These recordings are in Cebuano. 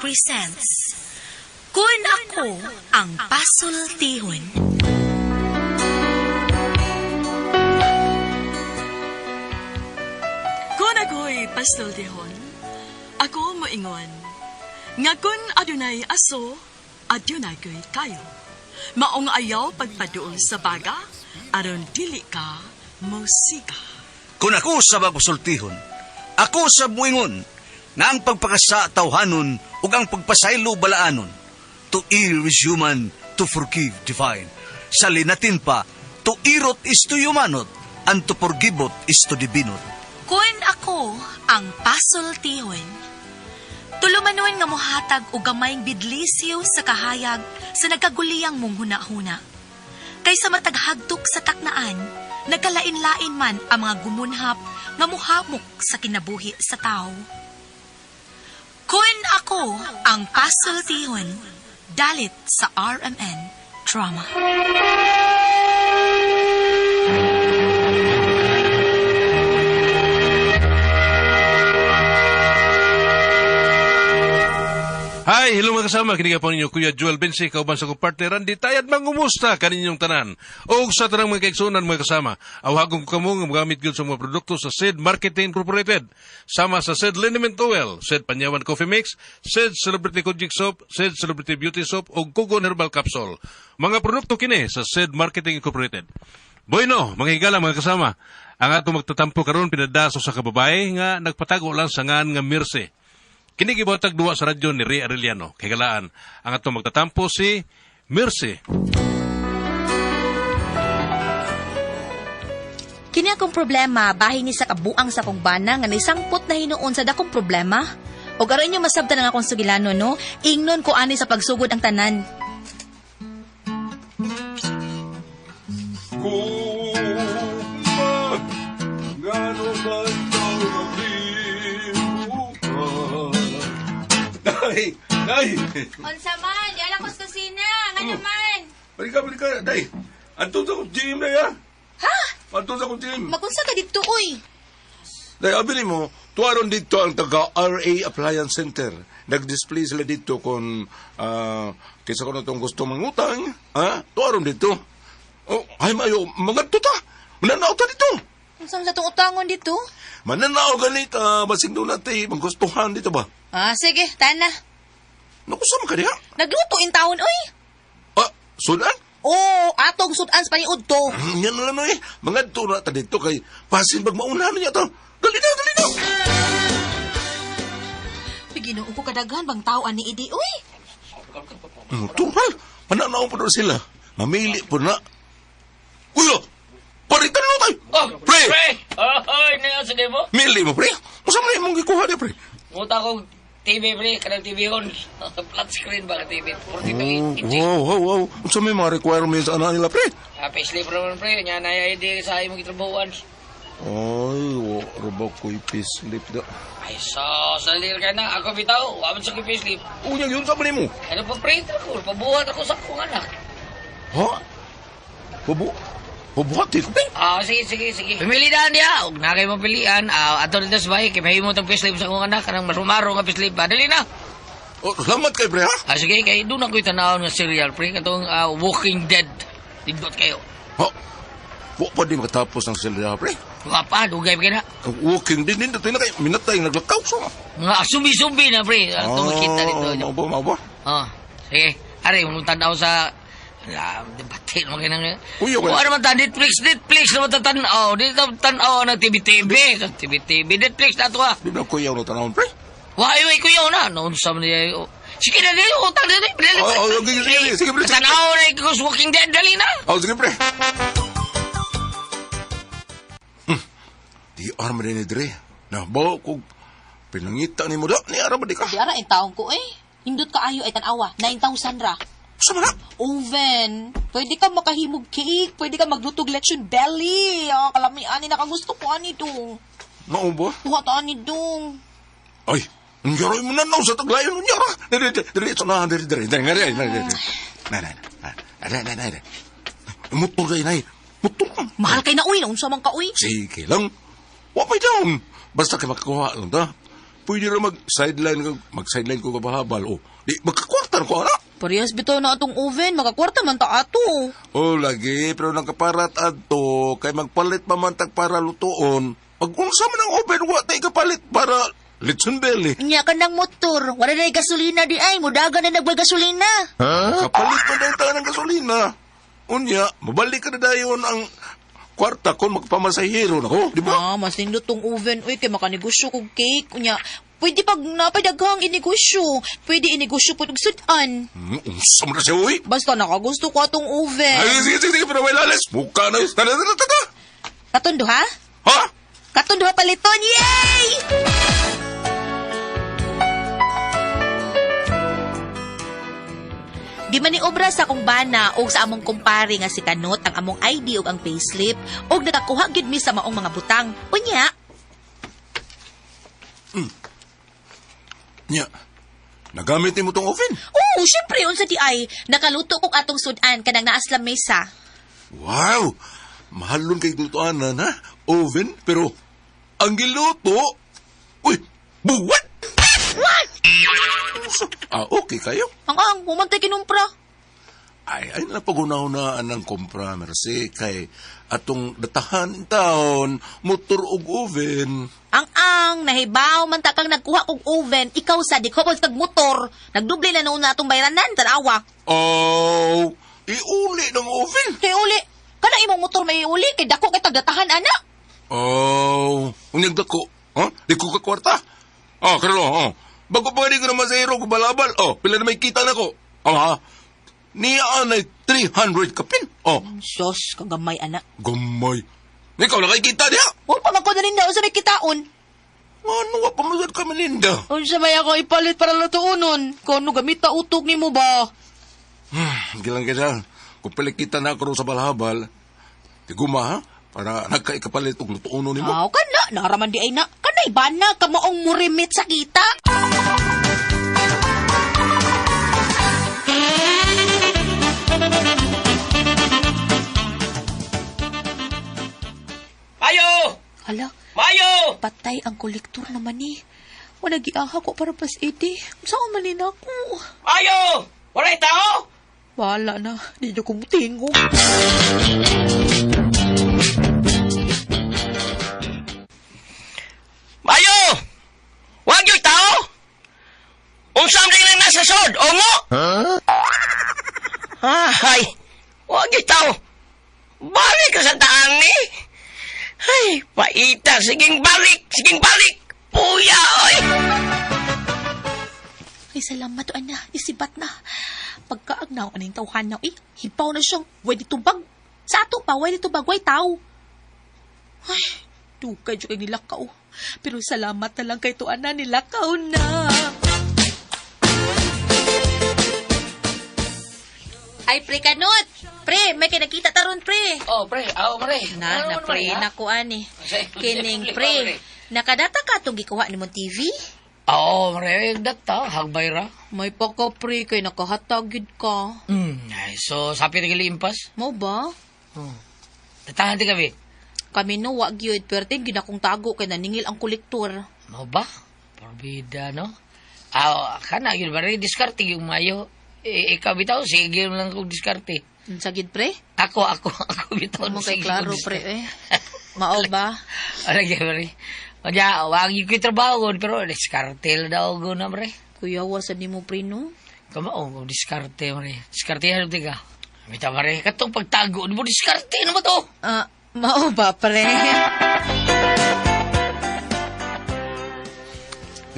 presents Kun Ako Ang Pasultihon. Kung ako'y pasultihon, ako moingon, nga kun adunay aso, adunay ko'y kayo. Maong ayaw pagpaduol sa baga, aron dili ka musika. Kung ako sa magpasultihon, ako sa buingon, nga ang pagpakasa tawhanon ug ang pagpasaylo balaanon. To err is human, to forgive divine. Sa linatin pa, to irot is to humanot, and to forgiveot is to divinot. Kun ako ang pasultihon. Tulumanon nga mohatag og gamayng bidlisiw sa kahayag sa nagkaguliyang mong huna-huna. Kaysa mataghagtok sa taknaan, nagkalain-lain man ang mga gumunhap nga muhamok sa kinabuhi sa tao. Kun ako ang pasultihon, dalit sa RMN Drama. Hi, hello mga kasama. Kini po ninyo Kuya Joel Bensi, kauban sa kong partner Randy Tayad, mangumusta kaninyong tanan. Og sa tanang mga kaigsuonan mga kasama, awhagon ko kamo nga mogamit gyud sa mga produkto sa Sid Marketing Incorporated. Sama sa Sid Liniment Oil, Sid Panyawan Coffee Mix, Sid Celebrity Kojik Soap, Sid Celebrity Beauty Soap ug Kugon Herbal Capsule. Mga produkto kini sa Sid Marketing Incorporated. Bueno, mga higala mga kasama, ang atong magtatampo karon pinadaso sa kababae nga nagpatago lang sa ngan nga Mirse. Kini gibuhatag duwa sa radyo ni Ray Arellano. Kay galaan, ang atong magtatampo si Mercy. Kini akong problema bahin ni sa kabuang sa akong bana nga nisangpot na hinuon sa dakong problema. Og aron inyo masabtan ang akong sugilano no, ingnon ko ani sa pagsugod ang tanan. Day! Day! Unsa man, di ala ko sa kusina, nga naman. Balik ka, balik ka, Day! Anto sa kong gym na ya! Ha? Anto sa kong gym! Magunsa ka didto oy. Day, abili mo, tuwaron dito ang taga RA Appliance Center. Nag-display sila dito kung kaysa ko na itong gusto mangutang, ha? Tuwaron dito. Oh, ay mayo, mga ta! Mananaw ta dito! Unsa sa tong utangon dito? Mananaw ganit, basing doon natin, manggustuhan dito ba? Ah, sige, tana. Naku, sama ka diha? Nagluto in taon oy. Ah, sudan? Oh, atong sudan sa paniud to. Yan na lang eh. Mga na ta dito kay pasin pag mauna niya to. Dali na, dali na! Ginoo ko kadaghan bang tao ani idi oy. Tural, mananaw po na sila. Mamili po na. Uy, oh, paritan na tayo. Oh, pre! Pre! Oy, na sa mo? Mili mo, pre. Masa man imong gikuha niya, pre? Muta kong TV, pre. Kanang TV on. Flat screen ba ka TV? 42 Oh, inch. wow. Unsa may mga requirements ana nila, pre? Payslip naman, pre. Nya na ID sa imong gitrabahuan. Ay, wa ra ko'y payslip da. Ay, so, salir ka na. Ako bitaw. Wa man sa ko'y payslip. Unya yun sa man mo. Ano pa, pre? Ako, pabuhat ako sa akong anak. Ha? Bubu Bubuhati ko, pre. Ah, sige, sige, sige. Pumili na niya. Huwag na kayo mapilian. Ah, ato dito sa bahay. Kaya mahimo tong payslip sa akong anak. Kanang masumaro nga payslip. Ah, dali na. Oh, salamat kay pre, ha? Ah, sige, kay doon ako'y tanawon nga serial, pre. Katong Walking Dead. Dindot kayo. Ha? Wa pa di makatapos ng silya, pre. Nga pa, dugay pa na. Ang walking din din dito na kay minatay naglakaw so. Mga sumbi-sumbi na, pre. Ano makita dito. Mao ba, mao ba? Oh, sige. Ari, mong tanaw sa... Wala, debate naman kayo nang... Uy, okay. Wala naman ta, Netflix, Netflix naman ta tanaw. Dito tanaw ng TV-TV. TV-TV, Netflix na ito ah. Di na kuyaw na tanawon, pre. Why, why, kuyaw na. Noon sa mga niya. Sige na, dali, utang na, dali. Dali, Oh, oh, sige, sige, sige, pre, sige. Tanaw na ikaw sa Walking Dead, dali na. Oh, sige, pre. Di arm rin ni Dre. Na, bawa ko pinangita ni mo da. Ni ara ba di ka? Di ara in taon ko eh. Hindot ka ayo ay tan-awa, 9,000 ra. Sa man na? Oven. Pwede ka makahimog cake, pwede ka maglutog lechon belly. Ah, kalami ani nakagusto ko ani dong. Mao ba? Tuha ta ani dong. Ay, ang yaroy mo na na sa taglayon mo yara. Dere, dere, dere, ito na, dere, dere, dere, dere, dere, dere. Nay, nay, nay, nay, nay, nay. Motor day, nay. Motor ka. Mahal kay na uy, unsa man ka uy? Sige lang. Wa may down. Basta kay makakuha lang ta. Pwede ra mag-sideline ka, mag-sideline ko kabalabal. Oh, di, magkakwarta ko, ana. Parehas bitaw na atong oven, makakwarta man ta ato. Oh, lagi, pero nagkaparat adto, kay magpalit pa man tag para lutuon. Pag unsa man ang oven, wa tay kapalit para litson belly. Nya ka ng motor, wala na gasolina di ay, mudagan na nagway gasolina. Kapalit pa dayon tayo ng gasolina. Unya, mabalik ka na dayon ang kwarta kung magpamasahero na ko, di ba? Ah, mas nindot tong oven, uy, kay makanegosyo kog cake. Unya, pwede pag napadaghang inegosyo. Pwede inegosyo po og sudan. Unsa man na siya, uy? Basta nakagusto ko atong oven. Ay, sige, sige, sige, pero may lalis. Mukha na yun. Tara, tara, tara. Katong duha? Ha? Katong duha paliton, yay! Gimaniobra sa akong bana og sa among kumpare nga si Kanot ang among ID ug ang payslip ug nakakuha gyud mi sa maong mga butang. Unya, Nya, nagamit mo tong oven. oo, syempre unsa di ay nakaluto kog atong sudan kanang naas lamesa. Wow! Mahalon kay lutuanan, ha? Oven, pero ang giluto, uy, buwat! What? Ah, okay kayo. Ang ang humantay kinumpra. Ay, ay napagunaw-unaan ng kompra, merci, kay atong datahan in taon, motor ug oven. Ang nahibaw man ta kang nagkuha kog oven, ikaw sa di ko kag motor. Nagdoble na noon na atong bayranan, tanawa. Oh, iuli ng oven. Kay uli, kana imong motor may uli kay dako kay tagdatahan ana. Oh, unyag dako. Ha? Di ko kakwarta. Oh, karlo, oh. Bago pa rin ko naman sa hero, balabal. Oh, pila na may kita na ko. Oh, ha? Niya ay 300 kapin. Oh, Sus, kagamay ana. gamay. Ikaw na kita niya. Wa pa man ko na rin unsa may kitaon. Ano, wa pa man ka Melinda. Unsa may ako ipalit para lutuonon? Kono gamita utok nimo ba? Gilang kita. Kung pila kita na ako sa balabal, di guma, ha? Para nagkaikapalit og lutuonon nimo. Aw kana, naraman di ay na. Kanay bana kamaong murimit sa kita. Mayo! Hala, Mayo! patay ang kolektor naman ni. Wala giaha ko para pas iti. Saan man ni nako? Mayo! Wala'y tao? Wala na, di na ko mutingog. Mayo! Wag yung tao! Unsam din lang nasa sod, ongo! Huh? Ay, wag yung tao! Balik ka sa taan ni! Ay, paita, siging balik, siging balik! Puya, oy! Ay, salamat to, ana. Isibat na. Pagkaagnaw, anong tawhan na. Eh, hipaw na siyang. Way tubag. Sa ato pa, way tubag, way tao. Ay, dugay dyan kay nilakaw. Pero salamat na lang kay to, ana. Nilakaw na. Ay, pre kanot. Pre, may kinakita taron, pre. Oh, pre, aw, pre. Na, Ano na, man, pre, ha? na ko, ani. Kining, Pre. pre. Nakadata ka itong gikuha ni mong TV? Oo, pre, data, hagbay ra. May pagka, pre, kay nakahatag yun ka. Ay, so, sapi na impas. Mo ba? Oh. Tatahan ti kami. Kami no, wag yun. Pero tin, ginakong tago kay naningil ang kolektor. Mo ba? Porbida, no? Ah, kana yun ba rin diskarte yung mayo. Eh, ikaw bitaw sige lang kung diskarte. Unsa gid pre? Ako ako ako bitaw. Mo kay sige klaro kong pre diskarte. eh. Mao ba? Ano gyud pre? Onya, wag yung ko'y trabaho gon, pero diskarte lang daw ko na pre. Kuya wa sa nimo pre no. Kamo oh, diskarte pre. Diskarte hanap ka. Bitaw pre, katong pagtago mo diskarte na ba to? Ah, mao ba pre?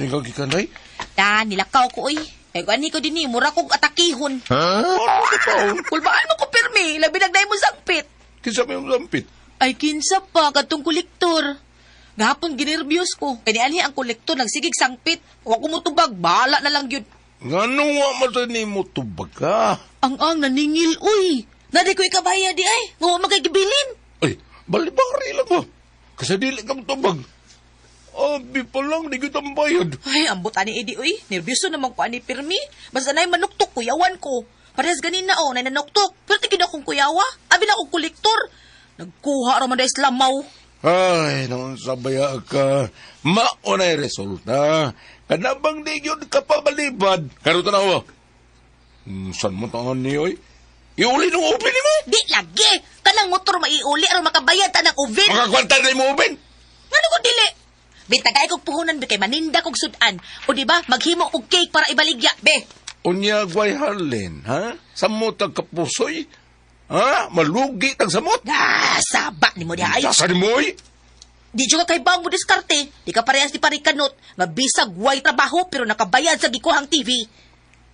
Ikaw gikanay? Ta, nilakaw ko oy. Kay ani ko dinhi, mura kog atakihon. Ano ka taon? Kulbaan mo ko pirmi, labi nagday mo sangpit. Kinsa may lampit? Ay kinsa pa kadtong kolektor. Gahapon ginerbyos ko. Kay nianhi ang kolektor nagsigig sangpit. Wa ko motubag, bahala na lang gyud. Ngano wa man sa nimo tubag ka? Ang naningil uy. Nadi ko ikabaya di ay. Nga wa man kay gibilin. Ay, balibari lang ba? Kasi dili ka tubag. Abi pa lang, di kita bayad. Ay, ambot ani idi uy. Nervyoso naman ko ani pirmi. Basta na'y manuktok kuyawan ko. Parehas ganina oh, nay nanuktok. Pero tigin akong kuyawa. Abi na akong kolektor. Nagkuha ra man dahil lamaw. Ay, noon sa baya ka, maunay resulta. Kanabang di yun ka pa balibad. Karoon tanawa. Saan mo tangan niyo, oy? Iuli nung oven mo! Di lagi! Kanang motor maiuli aron makabayad ta ng oven. Makakwanta na mo oven! Ngano ko dili? Bitagay kog puhunan be kay maninda kog sudan. O di ba maghimo og cake para ibaligya be. Unya, gway harlin, ha? Samot ang kapusoy? Ha? Malugi tag samot? Ah, saba nimo diha ay. Sasa ni mo, oy? Di juga kay bang mo diskarte. Di ka parehas ni Parikanot nga bisag way trabaho pero nakabayad sa gikuhang TV.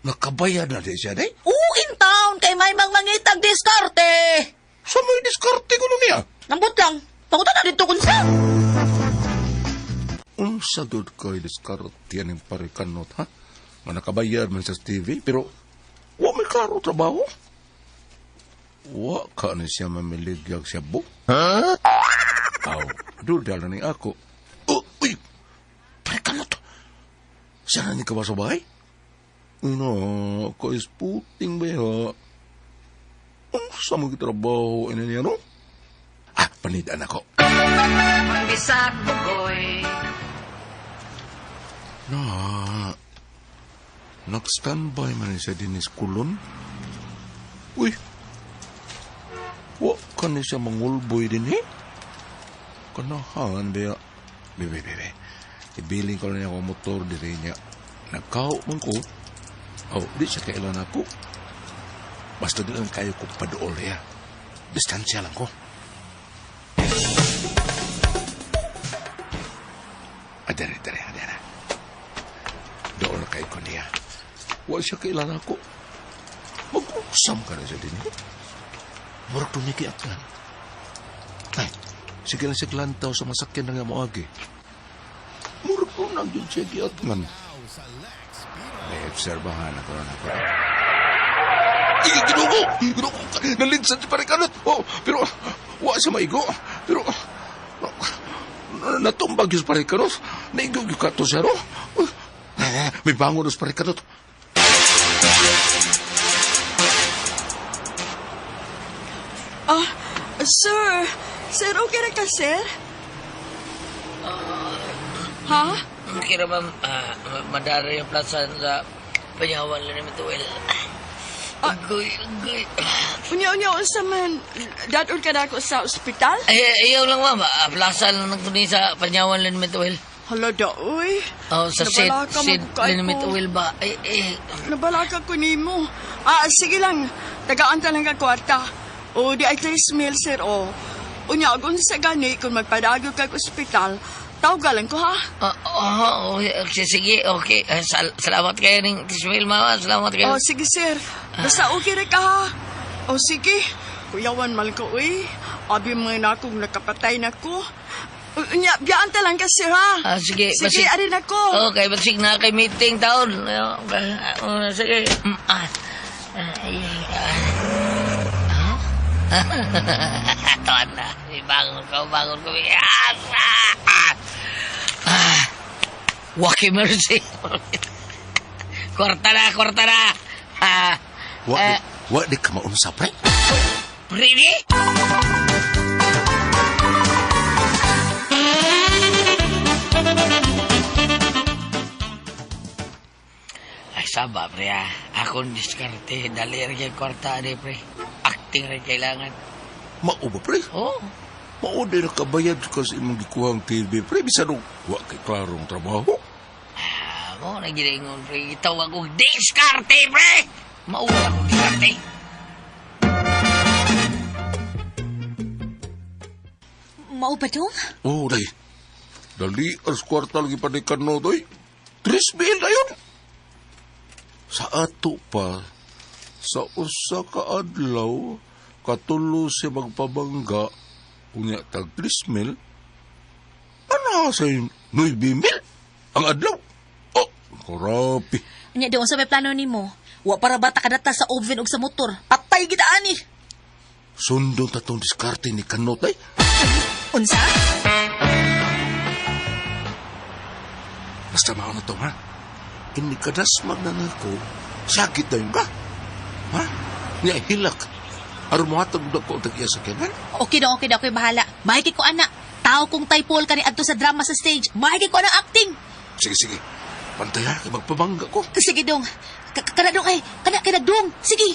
Nakabayad na di siya, day? Oo, in town kay may mangmangitag diskarte. Sa may diskarte ko nun niya. Nambot lang. Pangutan na dito kung sa. Unsa gud ko'y diskarte ng parikanot, ha? Nga nakabayad man sa TV, pero wa may klaro trabaho. Wa ka ni siya mamiligyag siya bo. Ha? Aw, dudal na ni ako. Oh, uy! Parikanot! Siya na ni ka ba sa bahay? Ino, ko is puting ba ha? Unsa mo trabaho ina niya, no? Ah, panidan ako. Na, nag-standby man siya din is kulon. Uy, wa ka ni siya mangulboy din eh. Kanahan ba ya? Bebe, bebe. Ibilin ko na niya akong motor diri niya. Nagkaw man ko. Oh, di siya kailan ako. Basta di lang kayo ko padool ya. Distansya lang ko. Ah, dere, dere, dere. Doon na kayo ko niya. Wa siya kailan ako. Mag-usam ka na siya din. Eh. Murag tumikiat ka. Ay, sige lang siya glantaw sa masakyan ng amo agi. Murag ko na yun siya giatngan. May obserbahan ako na ako. Ay, ginugo! Ginugo! Nalinsan si Parikanot! Oh, pero, wa siya maigo. Pero, natumbag yung Parikanot. Naigo yung kato siya, no? May bangon sa Parikanot. Ah, sir. Sir, okay na ka, sir? Ha? Kira ma'am, madara yung plaza sa Panyawan lang namin tuwil. Agoy, agoy. Unya-unya, unsa man. Dadon ka na ako sa ospital? Ay, ayaw lang ma'am, plaza lang nang tuni sa Panyawan lang namin tuwil. Hala da, uy. Oh, sa Sid, Nabalaka Sid man ko kay Linamit ko. Oil ba? Ay, ay, Nabalaka ko nimo. Ah, sige lang. Tagaan ta lang ka kwarta. O, di ay 3 mil, sir, o. Unya, kung sa gani, kung magpadago ka ospital, tawagan ko, ha? Oh, okay, sige, okay. Salamat kayo ng Tismail, mama. Salamat kayo. O, sige, sir. Basta okay ra ka, ha? O, sige. Kuyawan mal ko, uy. Abi mo na akong nakapatay na ko. Unya, biyaan ta lang ka, sir, ha? Ah, sige. Sige, arin ako. Okay, basig na kay meeting taon. Sige. Ay, ah. Ah? Tuwan na. Bangon ko, bangon ko. Ah, ah, ah. Ah. Waki mercy. Kwarta na, kwarta na. Ah, Wa, wa di ka maunsa, pre. Really? Ay, saba, pre, ah. Akong diskarte. Dali rin kay kwarta, di, pre. Acting rin kailangan. Mao ba, pre? Oh. Mao di nakabayad ka sa imong gikuhang TV, pre. Bisan og wa kay klarong trabaho. Ah, mo, nagilingon, pre. Itawag kong diskarte, pre! Mauna akong diskarte. Mao ba dong? Oh, day. Dali, as kwarta lagi pa ni Kanot, oy. 3 mil na yun. Sa ato pa, sa usa ka adlaw, katulo siya magpabangga, unya tag 3 mil, ano sa 9 mil ang adlaw. Oh, grabe. Unya di unsa may plano nimo? Wa para bata kadata sa oven ug sa motor. Patay gid ani. Sundon ta tong diskarte ni Kanot, ay. Unsa? Basta mao na to, ha? Inikadasmag na nako, sakit na yun ka. Ha? Nga hilak. Aron mo hatag na ko tag iya sa kenan. Okay daw, okay daw, ako'y bahala. Mahiki ko, ana. Tao kong typol kani adto sa drama sa stage. Maigi ko ng acting. Sige, sige. Pantay ha, kay magpabangga ko. Sige dong. Kana dong ay, kana kay nagdong. Sige.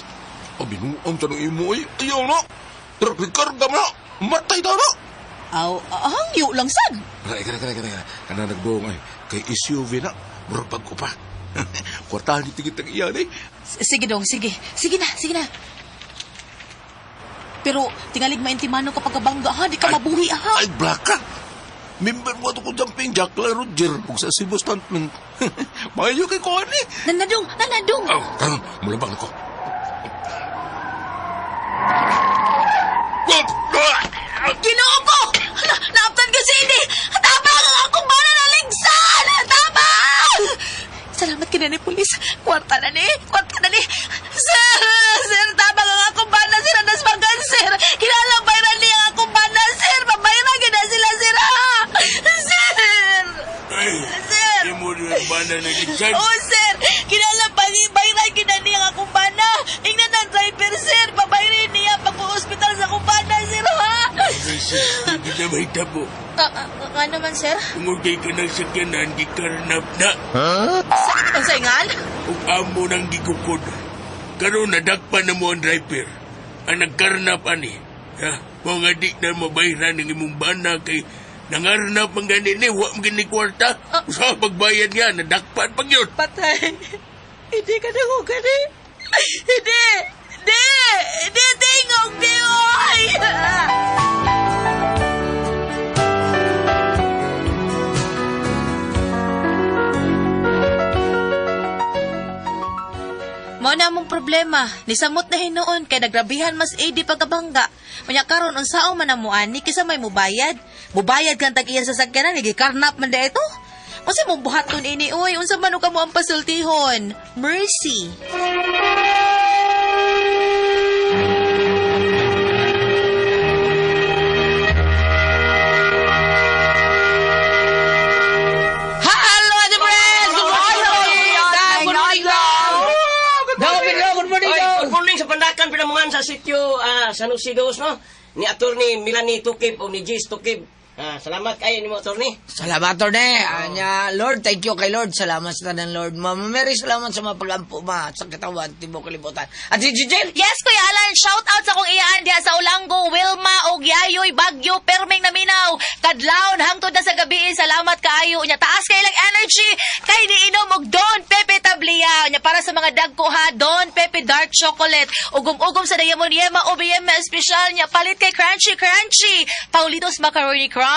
O, binuang tanong imo ay. Ayaw na. Truck karga mo na. Matay daw na. Aw, hangyo lang sad. Kana, kana, kana, kana. Kana nagdong ay. Kay SUV na. Murag ko pa. Kwartahan yung tigit ang iyan eh. Sige dong, sige. Sige na, sige na. Pero tingalig maintimano kapag kabangga ha, di ka mabuhi ha. Ay, black ka. Member mo ito ko jumping Jack La Roger ug sa Cebu Stuntman. Mayo kay kuan eh. Nanadong, nanadong. Oh, karon mulabang ko. Ginoo ko! Naaptan ko si ini! Tabang ang akong bana na ligsan! Tabang! Salamat kina ni pulis. Kwarta na ni! Kwarta na ni! Sir! Sir, tabang ang akong bana! Sir, anas magan, sir! Kinalang bayran niya ang akong bana, sir! Pabayran gina sila, sir! Ha? Sir! Sir! Imo rin ang bana na ligsan. Oh, sir! Kinalang bayran gina niya ang akong bana! Ingnan ang driver, sir! Pabayran niya pag-ospital sa akong bana, sir, ha? Hindi na mahitabo. Ano man, sir? Tungod kay ka ng sakyanan, gikarnap na. Ang saingan? Ug amo nang gigukod. Karon nadakpan na mo ang driver. Ang nagkarnap ani. Ha? Mao nga di na mabayran ang imong bana kay nangarnap man gani ni, wa man gani kwarta. Sa pagbayad nga, nadakpan pag yun. Patay. Hindi ka na ko gani. Hindi! Hindi! Hindi! Tingog! Di! Oy! Mao na among problema. Nisamot na hinuon kay nagrabihan mas AD pagkabangga. Unya karon unsaon man amo ani kaysa may mubayad. Mubayad kang tag iyan sa sakyanan gikarnap man da ito. Unsa mo buhaton ini oy? Unsa man ka mo ang pasultihon? Mercy. Hello, Ate Friends! Good morning! Good morning, Daw! Good morning, Oy, Daw! good morning sa Pandakan, pinamungan sa sitio San Jose Dos, no? Ni Attorney Melanie Tukib o ni Gis Tukib. Salamat kayo nimo, Attorney. Salamat, Torne. Anya, Lord, thank you kay Lord. Salamat sa tanan, Lord. Mama Mary, salamat sa mga pag-ampo, ma, sa katawan, tibok kalibutan. At si Gigil! Yes, Kuya Alan, shout out sa akong iyaan diha sa Olango, Wilma, og Yayoy, Bagyo, Perming Naminaw, Kadlawon hangtod na sa gabi. Salamat kaayo. Unya taas kay ilang energy kay niinom og Don Pepe Tablia. Unya para sa mga dagko ha, Don Pepe Dark Chocolate. Ugom-ugom sa Diamond Yema OBM espesyal niya palit kay Crunchy Crunchy, Paulitos Macaroni Crunch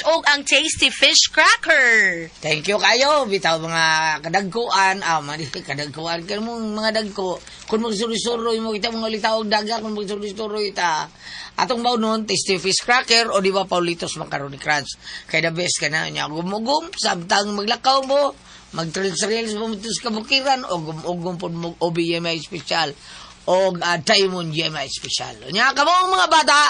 ug ang Tasty Fish Cracker. Thank you kayo. Bitaw mga kadagkuan. Mali, kadagkuan. Kaya mong mga dagko. Kung magsuroy-suroy mo kita mga ulitaw og daga, kung magsuroy-suroy ta. Atong baw nun, Tasty Fish Cracker o di ba Paulitos Macaroni Crunch. Kaya the best ka na niya. Gumugum, samtang maglakaw mo, mag-trails-trails mo dito sa kabukiran o gumugum po mo OBMI special o Diamond YMI special. Nya kamo mga bata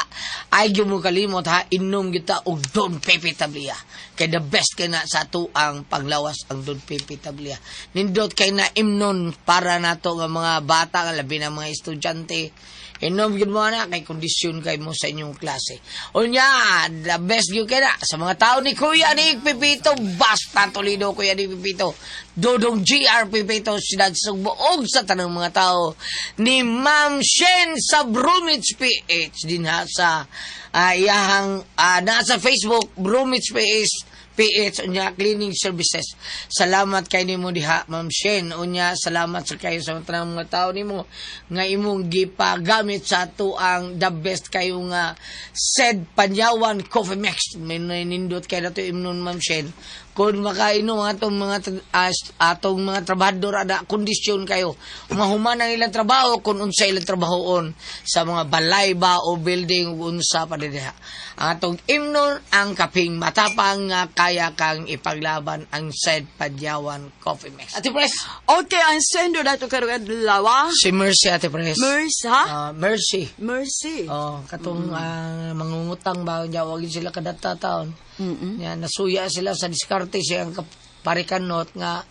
ay gyud mo kalimot ha, inom kita og Don Pepe Tablia. Kay the best kay na sa ato ang panglawas ang Don Pepe Tablia. Nindot kay na imnon para nato nga mga bata nga labi na mga estudyante. Inom gyud mo na kay kondisyon kay mo sa inyong klase. Unya, the best gyud kay na sa mga tao ni Kuya ni Pepito, basta Toledo Kuya ni Pepito, Dodong GR Pepito, Siyudad Sugbo, og sa tanang mga tao ni Ma'am Shen sa Brumits PH din ha sa iyahang nasa Facebook Brumits PH PH unya Cleaning Services. Salamat kay nimo diha Ma'am Shen. Unya salamat sa kayo sa tanang mga tao nimo nga imong gipagamit sa ato ang the best kayo nga said Panyawan Coffee Mix. May nindot kay nato imnon Ma'am Shen. Kung makainom ang atong mga atong mga trabahador ada kondisyon kayo mahuman ang ilang trabaho kung unsa ilang trabahoon sa mga balay ba o building unsa pa diha. Ang atong imnon ang kaping matapang nga kaya kang ipaglaban ang said Panyawan Coffee Mix. Ate Pres. Okay, ang sendo na ito karong adlaw. Si Mercy, Ate Pres. Mercy, ha? Mercy. Mercy. Oh, katong mangungutang ba nya wag sila kadata taon. Nya nasuya sila sa diskarte siyang parikanot nga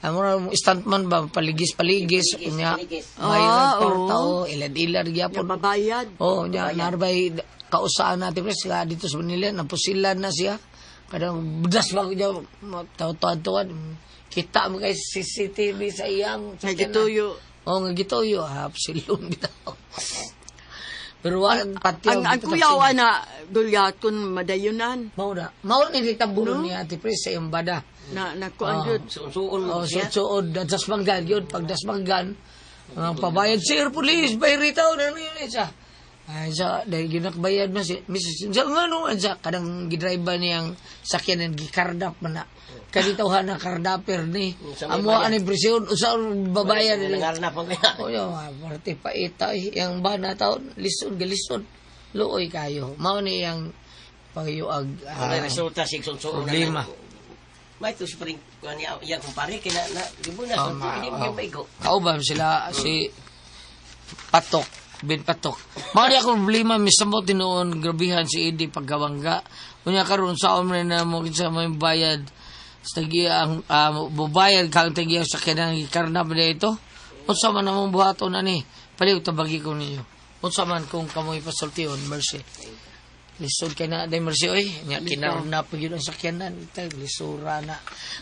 Amo ra stuntman ba paligis-paligis unya. Bayad Ah, kwarta oo. o ilad-ilad gyapon. Mabayad. Oh, nya narbay kausaan natin pres nga dito sa Manila napusilan na siya. Kadang budas ba ko niya tawad-tawad. Kita mo kay CCTV sa iyang Nga gituyo. Oh, nga gituyo ha, silon bitaw. Pero wa pati Ang kuyaw ana Gulyat kun madayunan. Mao na. Mao ni tabulo ni Ate Pres sa iyang bada. Na na kuan jud. Suon-suon mo Oh, siya. suod dasmanggan yun. Pag dasmanggan, ang pabayad, sir, police, bayritaw, na na siya. Ay, sa, dahil ginakbayad man si, Mrs. Sa, nga no, sa, kanang gidrive niyang sakyanan, gikardap man na. Kaditaw na kardaper ni. Sa may Amo ani presyon, usa babayan nila. Nangarnap ang kaya. O yo, parte pa ita, eh. Yang bana taon, lisod, galisod. Luoy kayo. Mao ni yang pagayuag. Ang resulta sig suon-suon. Problema. May to sa paring kuan niya iya kumpare kay na di mo na Oh, hindi mo maigo. Kauban sila si Patok, Ben Patok. Mao di ako problema mismo tinuon grabihan si Eddie pagkabangga. Unya karon sa omre na mo kinsa may bayad sa tagiya ang bubayad kang tagiya sa kanang gikarnap na ito. Unsa man among buhaton ani? Paliw tabagi ko ninyo. Unsa man kung kamoy pasultihon, mercy. Lisod kay na day mercy oy. Nya kinarnap gyud ang sakyanan tay lisura na.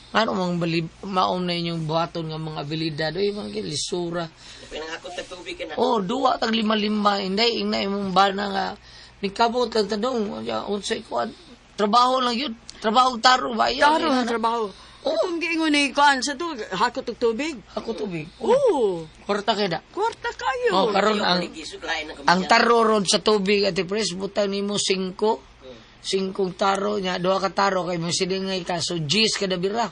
Ngano mang bali maom na inyong buhaton nga mga abilidad oy mga lisura. Pinangakot ta tubig ka na. Oh, duwa tag lima-lima inday ingna imong bana nga nikabot lang tanong unya unsay kuan trabaho lang yun. Trabaho taro ba iya? Taro ang trabaho. Oo. Kung giingon ni kuan sa tu hakot og tubig. Ako tubig. Oo. Kwarta kay da. Kwarta kayo. Oh, karon ang Gisug lain ang ang taro ron sa tubig ate pres butang nimo 5 singkong taro nya duha ka taro kay mo silingay ka so gis kada bira.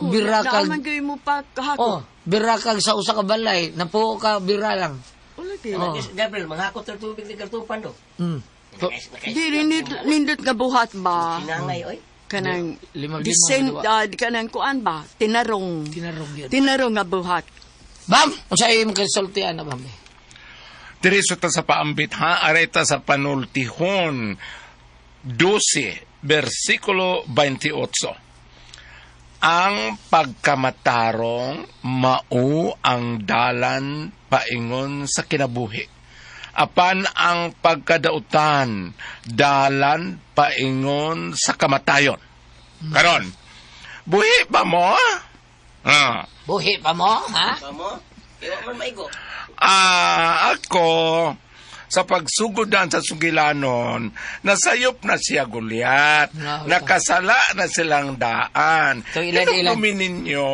Bira kag Naaman kayo mo pa Oh, kahakot. bira kag sa usa ka balay, napuo ka bira lang. Wala kayo. Oh. Gabriel manghakot ta tubig ni kartupan do. Di nindot, nindot nga buhat ba? Sinangay oy. Kanang Lima-lima descent, nga kanang kuan ba? Tinarong. Tinarong yun. Tinarong nga buhat. Bam, unsa imong kasultian na bam? Diretso ta sa paambit ha, areta sa panultihon 12, versikulo 28. Ang pagkamatarong mao ang dalan paingon sa kinabuhi. Apan ang pagkadautan, dalan paingon sa kamatayon. Karon, buhi pa mo? Ah. Buhi pa mo, ha? Pamo? Kay wa man maigo. Ah, ako, sa pagsugodan sa sugilanon, nasayop na siya Goliat. No, Nakasala na silang daan. So, ilan, ilan? Hinumdumin ninyo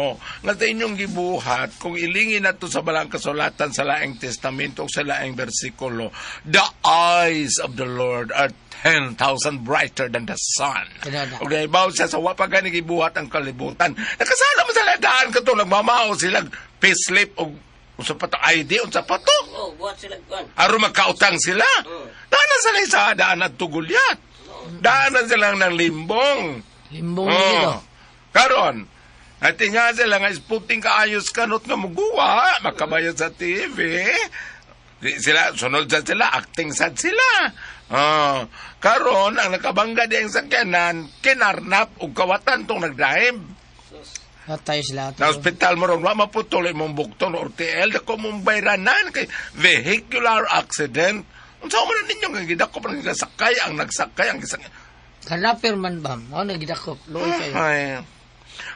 nga sa inyong gibuhat, kung ilingin na to sa balang kasulatan sa laing testamento o sa laing bersikulo, the eyes of the Lord are 10,000 brighter than the sun. Kinada. Og naibaw siya sa wapa gani gibuhat ang kalibutan. Nakasala mo sa daan kato nagmamao sila payslip og unsa pa to ID unsa pa to. Oh, buhat sila kuan. Aron magkautang sila. Daanan sila sa daan at tugulyat. Daanan sila ng limbong. Limbong oh. Dito. Karon, at nga sila nga isputing kaayos kanot nga muguwa, makabayad sa TV. Di sila, sunod sa sila, acting sad sila. Oh, karon ang nakabangga di ang sakyanan, kinarnap og kawatan tong nagdrive. Patay sila. Na ospital mo ron, wa maputol imong bukton or TL, dako mong bayranan kay vehicular accident. Unsa man na ninyo nga gidako pa nagsakay ang nagsakay ang gisakay. Kanapir man bam. Mao na gidakop. Luoy kayo. Ay.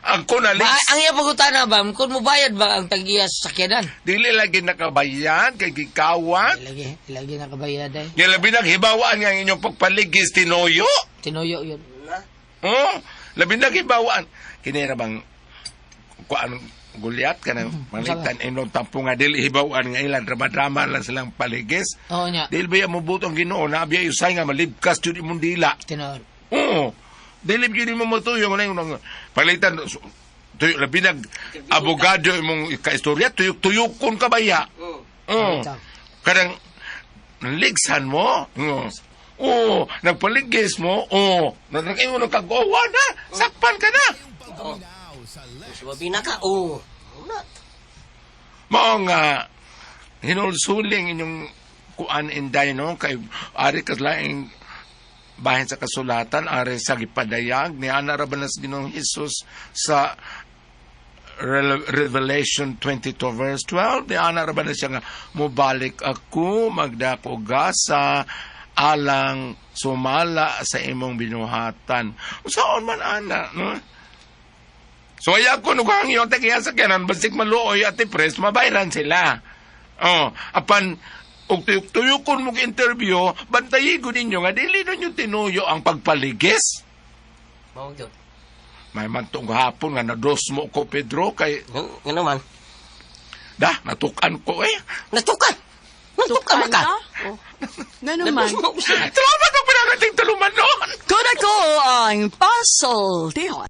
Ang kunalis. Ba, ang iya pagutana bam, kung mubayad ba ang tagiya sa sakyanan? Dili lagi nakabayan kay gikawat. Lagi, lagi nakabayad ay. Nga labi nang hibawaan nga ang inyong pagpaligis tinoyo. Tinuyo yun. Oh, labi nang hibawaan. Kini ra bang kuan gulyat kanang malitan inyong tampo nga dili hibawaan nga ilan drama-drama lang silang paligis. Oo niya. Dili ba mo butong Ginoo na abiya usay nga malibkas jud imong dila. Tinuod. Oo. Dili gyud mo motuyo nga nang palitan tuyo labi nag abogado imong kaistorya tuyok-tuyokon ka baya. Oo. Kanang ligsan mo. Oo. Oo, nagpaligis mo. Oo. Nagingon ka gowa na. Sakpan ka na. Suwabi na ka. Oh. Una. Mao nga hinulsuling inyong kuan inday no kay ari kas laing bahin sa kasulatan ari sa gipadayag ni ana ra ba na sa Ginoong Hesus sa Revelation 22 verse 12, di ana ra ba na siya nga mobalik ako magdako gasa alang sumala sa imong binuhatan. Saan man ana, no? So ay ako nung hangyo te kaya sa kanan basig maluoy at pres mabayran sila. Oh, apan og tuyok-tuyokon mong interview, bantayi ko ninyo nga dili ninyo tinuyo ang pagpaligis. Mao gyud. May mantong hapon nga nadosmo ko, Pedro, kay Ngano man? Da, natukan ko eh. Natukan. Natukan man ka. Ngano man? Salamat ang pinagating tulumanon. Kun ako ang pasultihon.